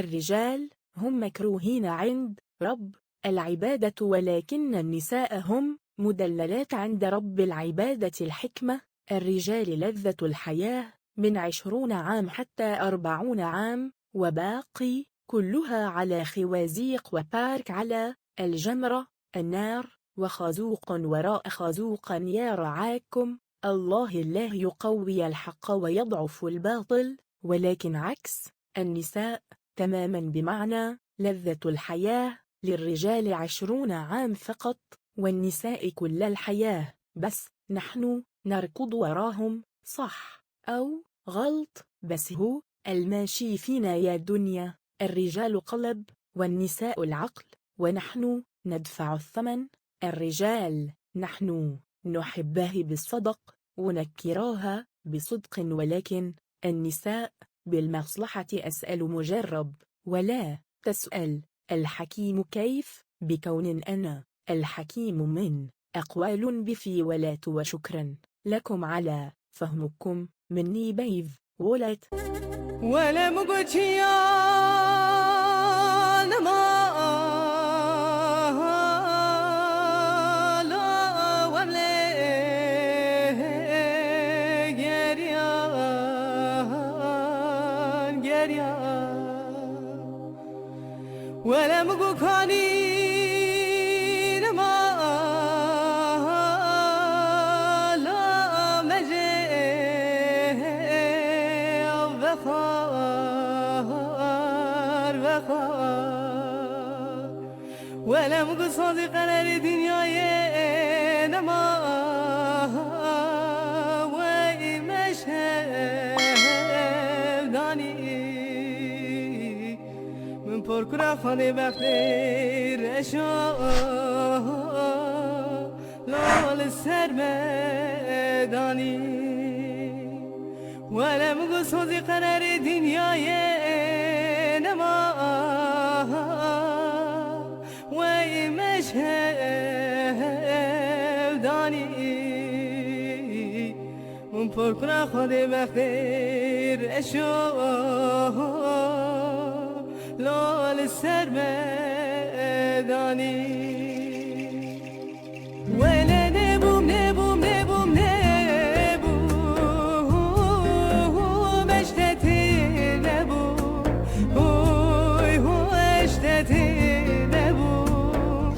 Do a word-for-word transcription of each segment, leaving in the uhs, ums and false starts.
الرجال هم مكروهين عند رب العبادة، ولكن النساء هم مدللات عند رب العبادة. الحكمة: الرجال لذة الحياة من عشرون عام حتى أربعون عام، وباقي كلها على خوازيق وبارك على الجمرة، النار، وخازوق وراء خازوق يا رعاكم الله. الله يقوي الحق ويضعف الباطل، ولكن عكس النساء تماما، بمعنى لذة الحياة للرجال عشرون عام فقط، والنساء كل الحياة، بس نحن نركض وراهم، صح أو غلط، بس هو الماشي فينا يا دنيا. الرجال قلب والنساء العقل، ونحن ندفع الثمن. الرجال نحن نحبه بالصدق ونكرهه بصدق، ولكن النساء بالمصلحة. أسأل مجرب ولا تسأل الحكيم كيف، بكون أنا الحكيم من أقوال بفي ولات. وشكرا لكم على فهمكم مني بيف ولات. Wele min got çiya nema la wemlê geriyan geriyan. Wele min got kanî nema la mejê vexar vexar. Wele min got sazî qerarê dinyayê nema wey meşev danî. Min porkura Xwedê bextê reşa lo li ser me danî. Wele min got sozî qerarê dinyayê nema wey meşev danî. Min porkura Xwedê bextê reşo lo li ser me danî. Wele nebûm, nebûm, nebûm, nebûm. Eştetê nebûm. Oy, ho, eştetê nebûm.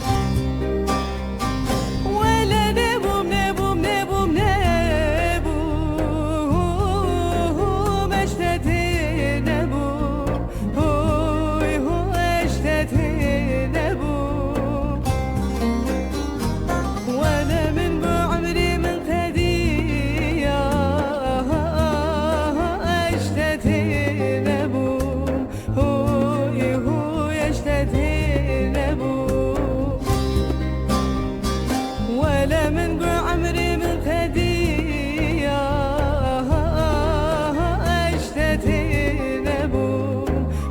Wele nebûm, nebûm, nebûm, nebûm, eştetê nebûm. Hoy, ho, eştetê nebûm. Wele min bi emrê min qediya, eştetê nebûm. Hoy, hoy, eştetê nebû. Wele min gu emrê min qediya, eştetê nebû.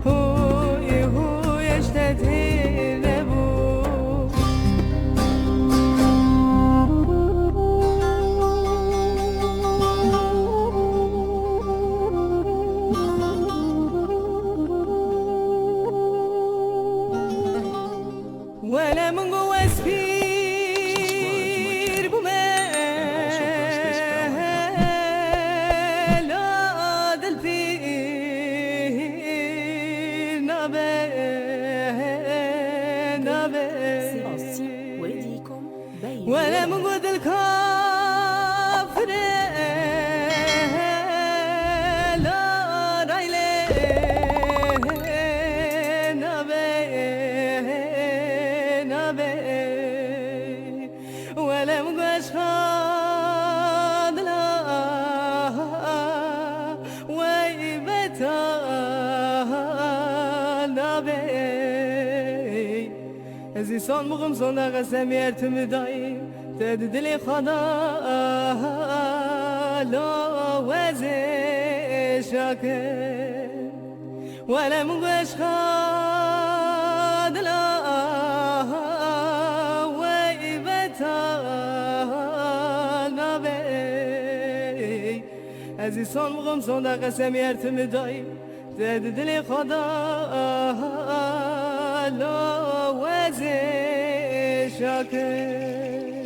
Hoy, hoy, eştetê nebû. Wele min got wez pîr bûme, la dil pîr nabe, nabe. Wele min got dil kafir e, la raylê nabe, nabe. Wele min got eşqa dila wey beta nabe. Ez îsan bixim sonda qesemê her tim dayî, te di dilê xwe da lo wezê şakir. Wele min got eşqa dila wey beta nabe. Ez îsan bixim sonda qesemê her tim dayî, Te di dilê xwe de lo wezê şakir.